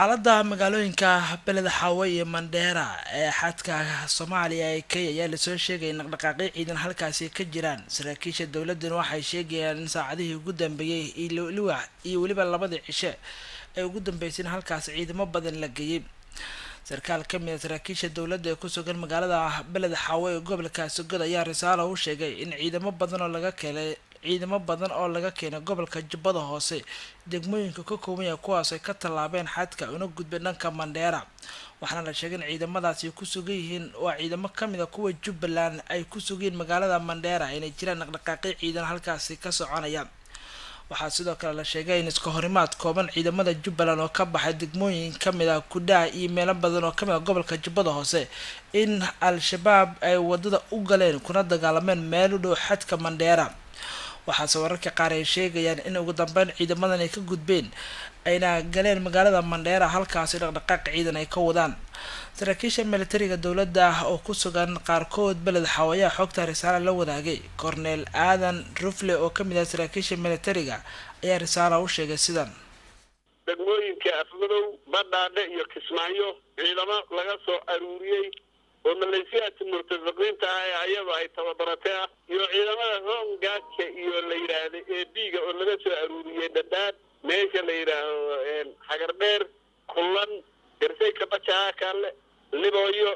Xaaladda magaalooyinka Beled Xaawe iyo Mandheera ee xadka Soomaaliya ee Kenya ayaa lasoo sheegaya in dhaqdhaqaaqyo ciidan halkaasi ka jiraan. Saraakiisha dowladuna waxay sheegayaan in saacadihii ugu dambeeyey iyo weliba labadii cishe ee ugu dambeysay in halkaasi ciidamo badan la geeyey. Sarkaal ka mid a saraakiisha dowladda ee kusugan magaalada Beled Xaawe ee gobolka Sogod ayaa Risaalo u sheegay in ciidamo badan oo laga keenay ciidamo badan oo laga keenay gobolka Jubbada Hoose degmooyinka ka kooban yahay, kuwaas ay ka tallaabeen xadka una gudbeen dhanka Mandheera. Waxaana la sheegay in ciidamadaasi ku sugan yihiin waa ciidamo kamid a kuwa Jubbaland ay ku sugan yihiin magaalada Mandheera, inay jiraan dhaqdhaqaaqyo ciidan halkaasi ka soconaya. Waxaa sidoo kale la sheegay in iska horimaad kooban ciidamada Jubbaland oo ka baxay degmooyin kamid ah Kudhaa iyo meelo badan oo kamid ah gobolka Jubbada Hoose in Al-Shabaab ay wadada u galeen kuna dagaalameen meel u dhow xadka Mandheera. Waxaase wararka qaar ay sheegayaan in ugu dambeyn ciidamadan ay ka gudbeen ayna galeen magaalada Mandheera, halkaasi dhaqdhaqaaq ciidan ay ka wadaan. Saraakiisha militariga dowladda oo ku sugan qaarkood Beled Xaawo ayaa xogta Risaala la wadaagay. Cornel Aadan Rufle oo kamid ah saraakiisha militariga ayaa Risaala u sheegay sidan: Degmooyinka Afmadow, Badhaadhe iyo Kismaayo ciidamo laga soo aruuriyey oo malaysiyaadka murtafiqiinta ah ee ayadu ay tababaratay ah iyo ciidamada hoongaadka iyo la yidhaahda eebiga oo laga soo aruuriyey Dhadhaab, meesha la yidhaahdo Xagardheer, Kullan, Garsay, Kabajaha Kaale, Libooyo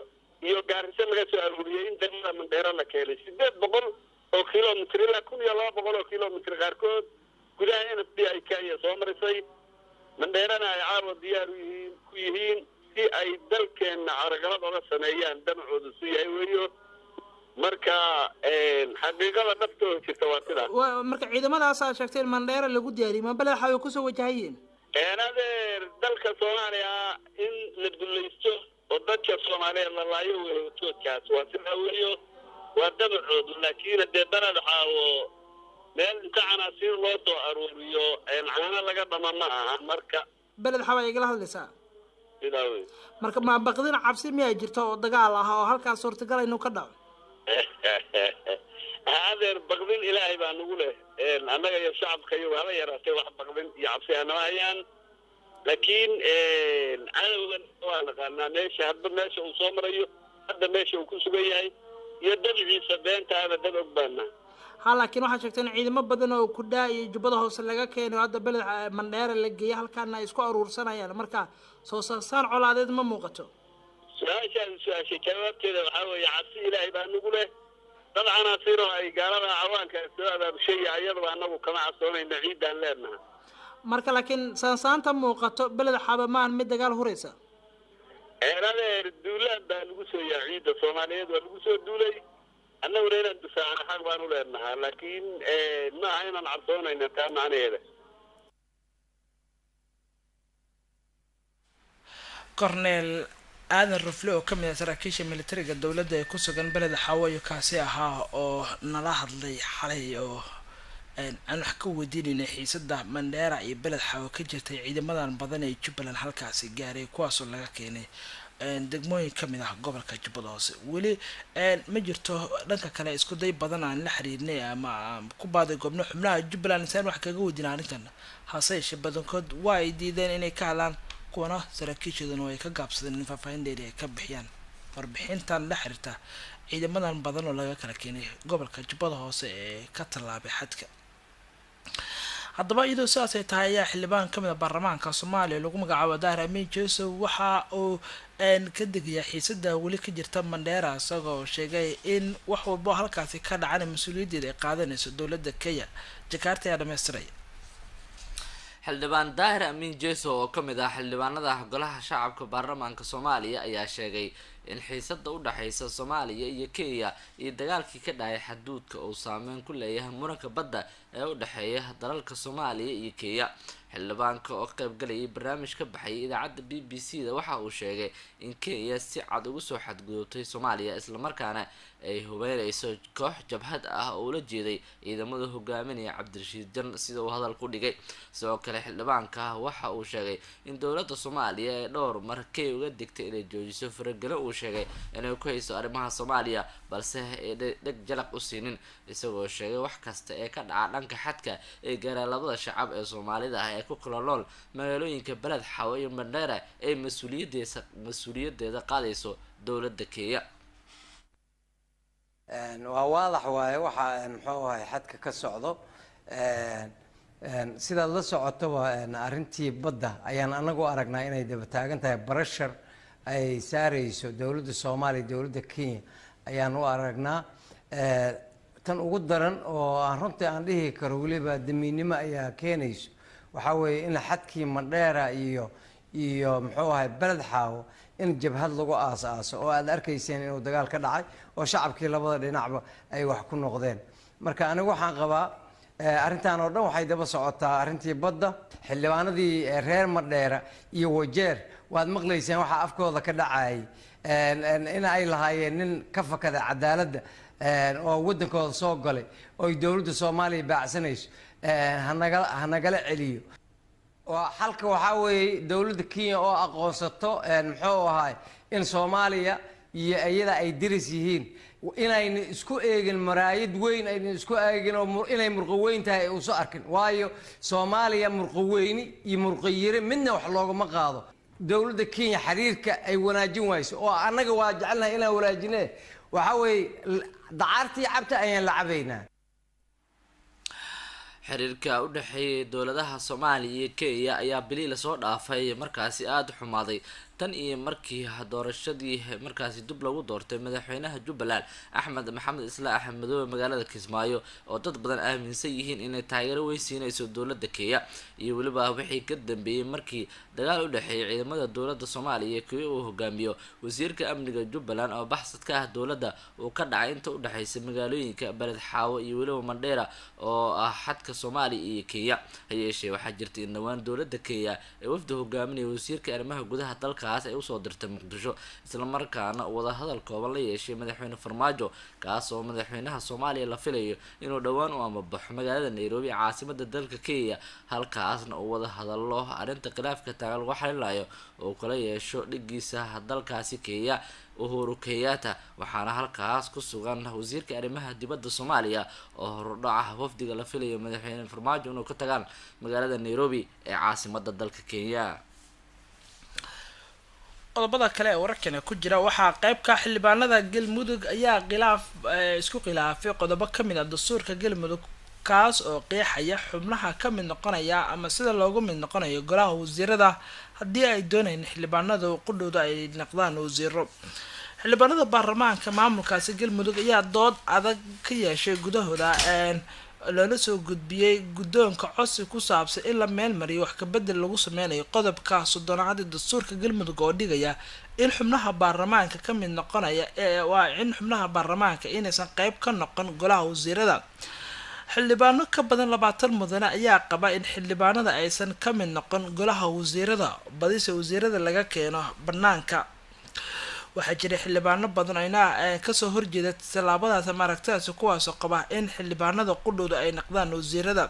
iyo Gaariso laga soo aruuriyey in degmada Mandheero la keenay, 800 oo kilomitr ilaa 1200 oo kilomitr qaarkood gudaha NF D ay Kenya soo marisay, Mandheerana ay caawa diyaar u yihiin ku yihiin si ay dalkeenna caraqalad oga sameeyaan. Damacoodu su yahay weeyo. Marka xaqiiqada dhaftooda jirta waa sidaas. Marka ciidamadaas aad sheegtay in Mandheera lagu diyaariyey, ma Beled Xaawe kusoo wajahayeen? Adeer, dalka Soomaaliya in la dulaysto oo dadka Soomaaliyeed la laayo weeyo toodkaas, waa sidaa weeyo, waa damacoodu. Laakiin hadee Beled Xaawo meel inta canaasiir loo soo aruuriyo caano laga dhama ma aha. Marka Beled Xaawe ay igala hadlaysaa? Sidaa wey. Marka ma baqdin cabsi miyaa jirta oo dagaal ah oo halkaas suurtagal inuu ka dhaco? Adeer, baqdin Ilaahay baa nagu leh annaga iyo shacabka iyagu. Hala yaraatee wax baqdin iyo cabsi anama hayaan, laakiin cadowgan waa naqaanaa meesha hadba meesha uu soo marayo, hadda meesha uu ku sugan yahay iyo dabciisa beentaaba dad og baana. Ha, laakiin waxaad sheegtay in ciidamo badan oo Kudhaa iyo Jubbada Hoose laga keenay oo hadda Beled Mandheera la geeyay, halkaana ay isku aruursanayaan. Marka soo saasaan colaadeed ma muuqato? Su-aashaadi su-aashay jawaabteeda waxaa weeye cabsi Ilaahay baa nagu leh. Dad canaasiir oo ay gaalada cawaanka soo abaabushay ayadaba annagu kama cabsoonayna, ciiddaan leenaha. Marka laakiin saansaanta muuqato Beled Xaaba maahan mid dagaal huraysa? Adeer, duulaan baa lagu soo yaa ciidda Soomaaliyeed waa lagu soo duulay, annaguna inaan difaacno xaq baan u leenahaa, laakiin ma aha inaan cabsoonayna taa macnaheeda. Cornel Aadan Rufle oo kamid ah saraakiisha militariga dowladda ee kusugan Beled Xaawo kaasi ahaa oo nala hadlay xalay oo aan wax ka weydiinaynay xiisada Mandheera iyo Beled Xaawo ka jirtay, ciidamadan badan ee Jubbaland halkaasi gaaray kuwaasoo laga keenay degmooyin kamid ah gobolka Jubbada Hoose. Weli ma jirto dhanka kale isku day badan aan la xiriirnay ama ku baaday goobno xubnaha Jubbaland isaan wax kaga weydiina arrintan, hase yeeshee badankood waa ay diideen inay ka hadlaan, kuwana saraakiishooduna way ka gaabsadeen in faahfaahin dheeri ay ka bixiyaan warbixintan la xiriirta ciidamadan badan oo laga kala keenay gobolka Jubbada Hoose ee ka tallaabay xadka. Haddaba iyadoo sidaas ay tahay ayaa xildhibaan kamid a baarlamaanka Soomaaliya lagu magacaabo Daahir Amiin Jesow waxa uu ka degayaa xiisada weli ka jirta Mandheera, isagoo sheegay in wax walbo halkaasi ka dhacana mas-uuliyaddeeda ay qaadanayso dowladda Kenya. Jakarta ayaa dhameystiray. Xildhibaan Daahir Amiin Jeso oo kamid ah xildhibaanada golaha shacabka baarlamaanka Soomaaliya ayaa sheegay in xiisada u dhexeysa Soomaaliya iyo Kenya iyo dagaalkii ka dhacay xaduudka uu saameyn ku leeyahay muranka badda ee u dhexeeya dalalka Soomaaliya iyo Kenya. Xildhibaanka oo ka qaybgalayay barnaamij ka baxayay idaacadda BBC da waxa uu sheegay in Kenya si cad ugu soo xadgudubtay Soomaaliya, islamarkaana ay hubeyneyso koox jabhad ah oo ula jeeday ciidamada hogaaminaya Cabdirashiid Jan, sida uu hadal ku dhigay. Sidoo kale xildhibaanka waxa uu sheegay in dowladda Soomaaliya ee dhowr mar Kenya uga digtay inay joojiso faragelin uu sheegay inay ku hayso arrimaha Soomaaliya, balse ay dheg jalaq u siinin, isagoo sheegay wax kasta ee ka dhaca dhanka xadka ee gaara labada shacab ee Soomaalida ah ee ku kala nool magaalooyinka Beled Xaawo iyo Mandheera ee mas-uuliyadeesa mas-uuliyadeeda qaadayso dowladda Kenya. Waa waadax waaye waxa muxuu ahay xadka ka socdo. Sidaad la socotoba, arrintii badda ayaan anagu aragnaa inay daba taagan tahay barashar ay saareyso dowladda Soomaaliya, dowladda Kenya ayaan u aragnaa. Tan ugu daran oo aan runtii aan dhihi karo weliba damiinnimo ayaa keenayso waxaa weeye in xadkii Mandheera iyo muxuu ahay Beled Xaawo in jabhad lagu aas-aaso, oo aad arkayseen inuu dagaal ka dhacay oo shacabkii labada dhinacba ay wax ku noqdeen. Marka anigu waxaan qabaa arrintan oo dhan waxay daba socotaa arrintii badda. Xildhibaanadii reer Madheera iyo Wajeer waad maqlayseen waxaa afkooda ka dhacayay, in ay lahaayeen nin ka fakada cadaaladda oo waddankooda soo galay oo dowladda Soomaaliya baacsanayso hanaga hanagala celiyo. Xalka waxaa weeye dowladda Kenya oo aqoonsato muxuu ahaay in Soomaaliya iyo iyada ay deris yihiin, inayna isku eegin maraayad weyn, ayna isku eegin oo inay murqo weyn tahay ay uso arkin, waayo Soomaaliya murqo weyni iyo murqo yiri midna wax loogama qaado. Dowladda Kenya xiriirka ay wanaajin wayso oo annaga waa jecelnahay inaan wanaajine, waxaa weeye dacaartii cabta ayaan la cabaynaa. Xiriirka u dhexeeyay dowladaha Soomaaliya iyo Kenya ayaa bilii lasoo dhaafay markaasi aada u xumaaday, tan iyo markii doorashadii markaasi dib lagu doortay madaxweynaha Jubbaland Axmed Maxamed Isla Axmed Madoobe magaalada Kismaayo, oo dad badan aaminsan yihiin inay taageero weyn siinayso dowladda Kenya, iyo weliba wixii ka dambeeyey markii dagaal u dhexeeyay ciidamada dowladda Soomaaliya kuwi uu hogaamiyo wasiirka amniga Jubbaland oo baxsad ka ah dowladda uu ka dhacay inta u dhexeysa magaalooyinka Beled Xaawo iyo weliba Mandheera oo ah xadka Soomaaliya iyo Kenya. Ha yeeshee waxaa jirtay in dhowaan dowladda Kenya ee wafdi hogaaminaya wasiirka arrimaha gudaha dalkaas ay usoo dirtay Muqdisho, islamarkaana wadahadal kooban la yeeshay madaxweyne Farmaajo, kaas oo madaxweynaha Soomaaliya la filayo inuu dhowaan u amabaxo magaalada Nairobi, caasimada dalka Kenya, halkaasna uu wada hadalo arrinta khilaafka taagan lagu xalinayo oo kala yeesho dhigiisa dalkaasi Kenya Uhuru Kenyatta. Waxaana halkaas ku sugan wasiirka arrimaha dibadda Soomaaliya oo horudhaca wafdiga la filayo madaxweyne Farmaajo inuu ka tagaan magaalada Nairobi ee caasimada dalka Kenya. Qodobada kale ee wararkana ku jira waxaa qeybka xildhibaanada Galmudug ayaa khilaaf isku khilaafay qodobo kamid ah dastuurka Galmudug, kaas oo qeexaya xubnaha ka mid noqonaya ama sida loogu mid noqonayo golaha wasiirada haddii ay doonayn xildhibaanada qudhooda ay noqdaan wasiiro. Xildhibaanada baarlamaanka maamulkaasi Galmudug ayaa dood adag ka yeeshay gudahooda loola soo gudbiyey guddoonka codsi ku saabsan in la meelmariyo wax kabedel lagu sameynayo qodobka 30aad ee dastuurka Galmudug oo dhigaya in xubnaha baarlamaanka ka mid noqonaya waa in xubnaha baarlamaanka inaysan qeyb ka noqon golaha wasiirada. Xildhibaano ka badan 20 mudane ayaa qaba in xildhibaanada aysan ka mid noqon golaha wasiirada, badise wasiirada laga keeno banaanka. Waxaa jiray xildhibaano badan ayna kasoo horjeeda tallaabadaas ama aragtidaasi, kuwaasoo qaba in xildhibaanada qudhooda ay noqdaan wasiirada.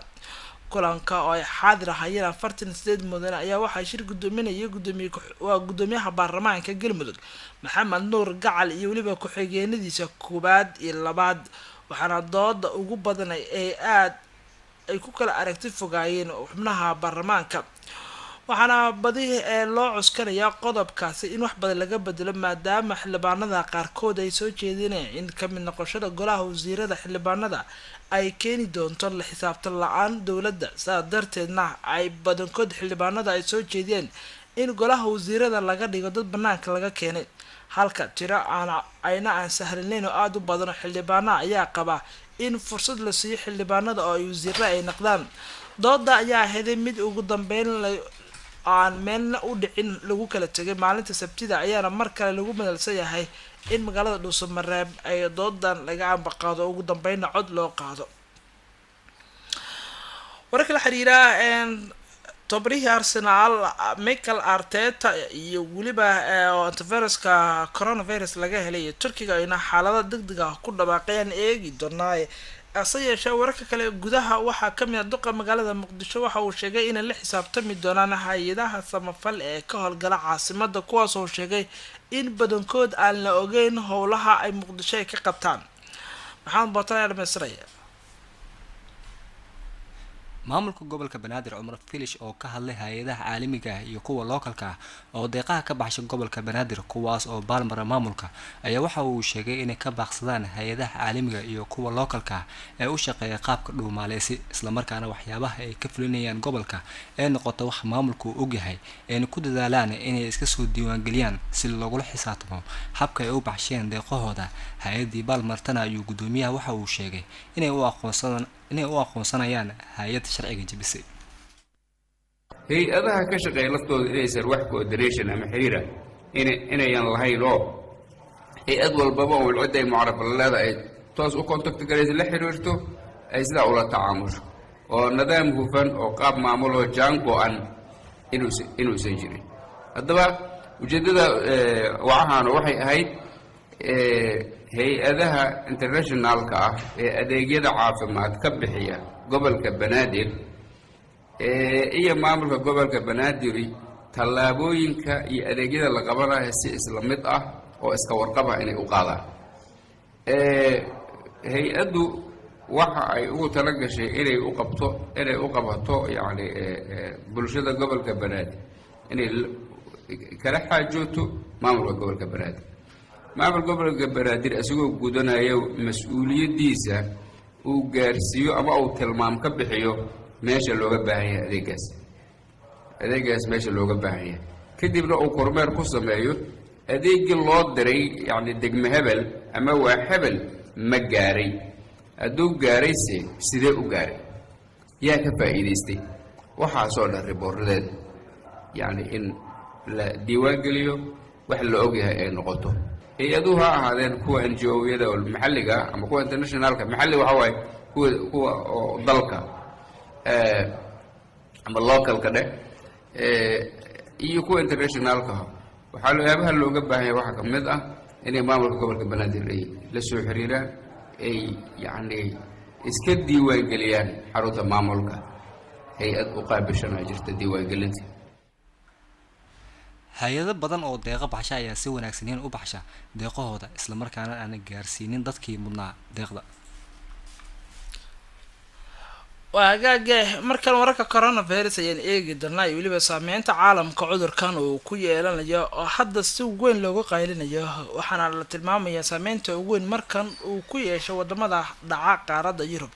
Kulanka oo ay xaadir ahayeen 48 mudane ayaa waxaa shir gudoominaya gudoomiye waa guddoomiyaha baarlamaanka Galmudug Maxamed Nuur Gacal iyo weliba ku-xigeenadiisa koowaad iyo labaad, waxaana dooda ugu badan ee aada ay ku kala aragti fogaayeen xubnaha baarlamaanka. Waxaana badi ee loo cuskanayaa qodobkaasi in wax badan laga bedelo, maadaama xildhibaanada qaarkood ay soo jeedinayaan in kamid noqoshada golaha wasiirada xildhibaanada ay keeni doonto la xisaabtan la-aan dowladda, sidaa darteedna ay badankood xildhibaanada ay soo jeediyeen in golaha wasiirada laga dhigo dad banaanka laga keenay, halka tiro aan ayna aan sahlinayn oo aada u badan oo xildhibaanaha ayaa qaba in fursad la siiyo xildhibaanada oo ay wasiiro ay noqdaan. Dooda ayaa ahaday mid ugu dambeyn aan meelna u dhicin lagu kala tegay. Maalinta Sabtida ayaana mar kale lagu madalsan yahay in magaalada Dhuusamareeb ay doodan laga ambaqaado, ugu dambeynna cod loo qaado. Wararka la xiriira tobarihii Arsenal Michael Arteta iyo weliba antiviruska coronavirus laga helay Turkiga ayna xaalada degdeg ah ku dhawaaqayaan eegi doonaa. Hase yeeshee wararka kale gudaha waxaa kamid ah duqa magaalada Muqdisho waxa uu sheegay inay la xisaabtami doonaan hay-adaha samafal ee ka howlgala caasimada, kuwaas oo sheegay in badankood aan la ogeyn howlaha ay Muqdisho ay ka qabtaan. Maxamed Bootan ayaa dhamaystiraya. Maamulka gobolka Banaadir Cumar Filish oo ka hadlay hay-adaha caalamiga ah iyo kuwa lookalka ah oo deeqaha ka baxsha gobolka Banaadir, kuwaas oo baalmara maamulka, ayaa waxa uu sheegay inay ka baaqsadaan hay-adaha caalamiga iyo kuwa lookalka ah ee u shaqeeya qaabka dhuumaaleysi, islamarkaana waxyaabaha ay ka fulinayaan gobolka ee noqota wax maamulku uu ogyahay, ayna ku dadaalaan inay iska soo diiwaangeliyaan si loogula xisaabtamo habka ay u baxsheen deeqahooda. Hay-adii baalmartana ayuu guddoomiyaha waxa uu sheegay inay u aqoonsanayaan hay-ad sharciga jebisay. Hay-adaha ka shaqeeya laftooda inaysan wax coordination ama xiriira inayan lahayn, oo hay-ad walbaba oo cidday mucaraf la leedahay ay toos u contact garayso, la xiriirto, ay sidaa ula tacaamusho, oo nidaam hufan oo qaab maamul oo jaan go-an inuusan jirin. Haddaba ujeeddada wacahaanu waxay ahayd hay-adaha internationalka ah ee adeegyada caafimaad ka bixiya gobolka Banaadir iyo maamulka gobolka Banaadir tallaabooyinka iyo adeegyada la qabanayo si isla mid ah oo iska warqaba inay u qaadaan. Hay-addu waxa ay ugu tala gashay inay u qabato yacni bulshada gobolka Banaadir, inay kala xaajooto maamulka gobolka Banaadir. Maamulka gobolka Banaadir isagoo gudanaya mas-uuliyaddiisa uu gaarsiiyo ama uu tilmaam ka bixiyo meesha looga baahan yahay adeegaas meesha looga baahan yahay, kadibna uu kormeer ku sameeyo adeeggii loo diray, yacni degme hebel ama waa hebel ma gaaray, hadduu gaarayse sidee u gaaray, yaa ka faa'iidaystay, waxaasoo dhan riboorradeed yacni in la diiwaan geliyo, wax la ogyahay ay noqoto. Hay-aduhu ha ahaadeen kuwa NGO-yada oo maxalliga ah ama kuwa internationalka. Maxalli waxa waaye kuwa oo dalka ama localka dheh iyo kuwa internationalka. Waxaa waxyaabaha looga baahan yahay waxaa ka mid ah inay maamulka gobolka Banaadir ay la soo xiriiraan, ay yacni iska diiwaangeliyaan xarunta maamulka. Hay-ad u qaabishanaa jirta diiwaangelinta. Hay-ado badan oo deeqo baxsha ayaa si wanaagsaneyn u baxsha deeqahooda, islamarkaana aanan gaarsiinin dadkii mudnaa deeqda. Waa hagaage. Markan wararka coronavirus ayaan eegi doonaa iyo weliba saameynta caalamka cudurkan uu ku yeelanayo oo hadda si weyn loogu qaylinayo, waxaana la tilmaamayaa saameynta ugu weyn markan uu ku yeesho wadamada dhaca qaaradda Yurub.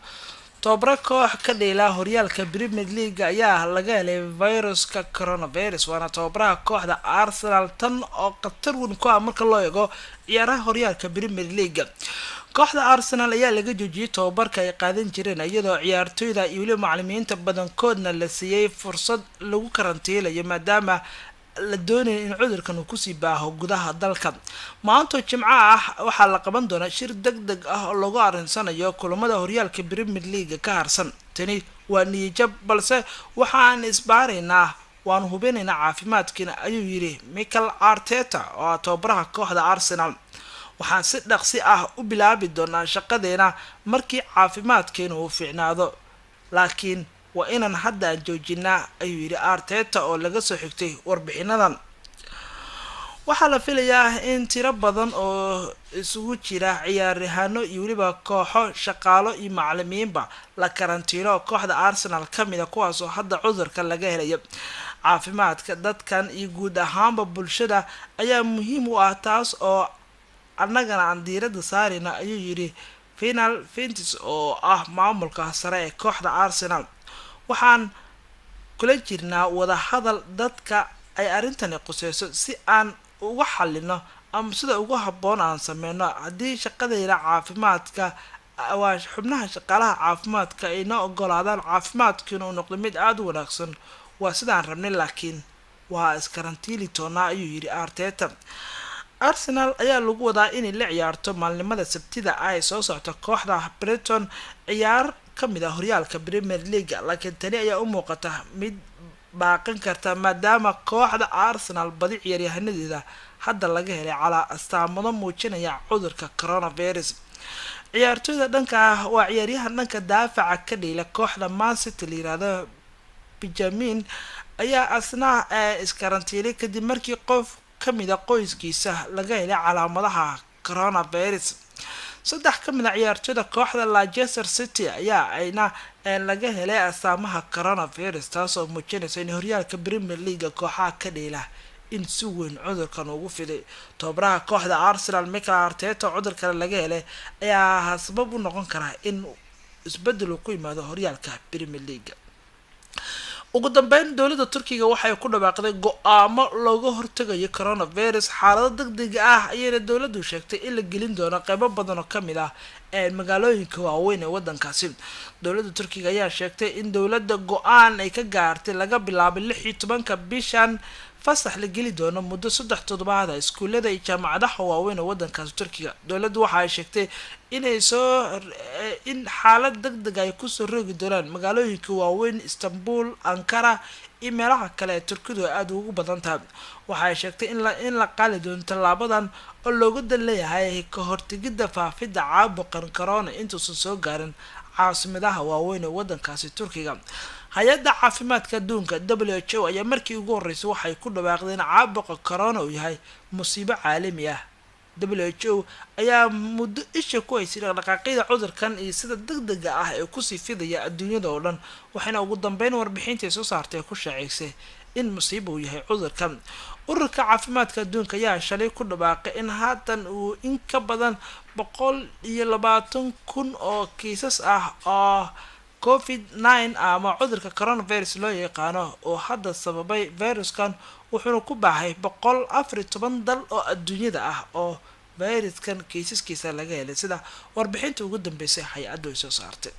Tobabaro koox ka dheela horyaalka Premier League ayaa laga helay viruska coronavirus, waana tababaraha kooxda Arsenal, tan oo khatar weyn ku ah marka loo eego ciyaaraha horyaalka Premier League. Kooxda Arsenal ayaa laga joojiyey tababarka ay qaadan jireen, iyadoo ciyaartooyda iyo weliba macalimiinta badankoodna la siiyey fursad lagu karantiilayo, maadaama la doonaya in cudurkan uu kusii baaho gudaha dalka. Maanto Jimco ah waxaa la qaban doonaa shir deg deg ah oo lagu arrinsanayo kulamada horyaalka Premier League ka harsan. Tani waa niyijab, balse waxaan isbaaraynaa, waanu hubinaynaa caafimaadkiina, ayuu yidhi Michael Arteta oo ah tababaraha kooxda Arsenal. Waxaan si dhaqsi ah u bilaabi doonaa shaqadeena markii caafimaadkeena uu fiicnaado, laakiin waa inaan hadda aan joojinaa, ayuu yidhi Arteta oo laga soo xigtay warbixinadan. Waxaa la filayaa in tiro badan oo isugu jira ciyaaryahaano iyo weliba kooxo, shaqaalo iyo macalimiinba la karantiino kooxda Arsenal ka mid a, kuwaas oo hadda cudurka laga helayo. Caafimaadka dadkan iyo guud ahaanba bulshada ayaa muhiim u ah, taas oo annagana aan diiradda saarayna, ayuu yidhi Final Vintis oo ah maamulka sare ee kooxda Arsenal. Waxaan kula jirnaa wadahadal dadka ay arrintani quseyso si aan uga xalino ama sida ugu habboon aan sameyno. Haddii shaqadayda caafimaadka, waa xubnaha shaqaalaha caafimaadka, ay noo ogolaadaan, caafimaadkiina uu noqdo mid aada u wanaagsan, waa sidaan rabnay, laakiin waa iskarantiili toonaa, ayuu yidhi Arteta. Arsenal ayaa lagu wadaa inay la ciyaarto maalinimada Sabtida ay soo socto kooxda Brighton ciyaar kamid ah horyaalka Premier League, laakiin tani ayaa u muuqata mid baaqan karta, maadaama kooxda Arsenal badi ciyaaryahanadeeda hadda laga helay calaa astaamado muujinaya cudurka coronavirus. Ciyaartooyda dhanka waa ciyaaryahan dhanka daafaca ka dhiila kooxda Man City la yiraahdo Benjamin ayaa asna iskarantiilay kadib markii qof kamid a qoyskiisa laga helay calaamadaha coronavirus. Saddex ka mid a ciyaartooyda kooxda Leicester City ayaa ayna laga helay astaamaha coronavirus, taasoo muujinaysa in horyaalka Premier League kooxaha ka dheela in si weyn cudurkan ugu fiday. Tababaraha kooxda Arsenal Michael Arteta cudur kale laga helay ayaa sabab u noqon karaa in isbedel uu ku yimaado horyaalka Premier League. Ugu dambeyn, dowladda Turkiga waxay ku dhawaaqday go-aamo looga hortagayo coronavirus. Xaalado degdeg ah ayayna dowladdu sheegtay in la gelin doono qeybo badan oo kamid ah magaalooyinka waaweyn ee wadankaasi. Dowladda Turkiga ayaa sheegtay in dowladda go-aan ay ka gaartay laga bilaabay 16-ka bishan fasax la geli doono muddo 3 toddobaada iskuullada iyo jaamacadaha waaweyn ee wadankaasi Turkiga. Dowladdu waxa ay sheegtay inay soo in xaalad deg deg ay kusoo rogi doonaan magaalooyinka waaweyn Istanbul, Ankara iyo meelaha kale ee Turkidu ay aada ugu badan tahay. Waxa ay sheegtay in la qaali doono tallaabadan oo looga dan leeyahay ka hortegidda faafidda caabuqan corona intuusan soo gaarin caasimadaha waaweyn ee wadankaasi Turkiga. Hay-adda caafimaadka adduunka WHO ayaa markii ugu horreysay waxay ku dhawaaqdeen caabuqa corona uu yahay musiibo caalami ah. WHO ayaa muddo isha ku haysay dhaqdhaqaaqyada cudurkan iyo sida degdega ah ee kusii fidaya adduunyada oo dhan, waxayna ugu dambeyn warbixintii soo saartay ku shaacisay in musiibo uu yahay cudurkan. Ururka caafimaadka adduunka ayaa shalay ku dhawaaqay in haatan uu in ka badan 120,000 oo kiisas ah oo COVID-9 ama cudurka coronavirus loo yaqaano oo hadda sababay viruskan, wuxuuna ku baahay 114 dal oo adduunyada ah oo viruskan kiisaskiisa laga helay, sida warbixinta ugu dambeysay hay-addu ay soo saartay.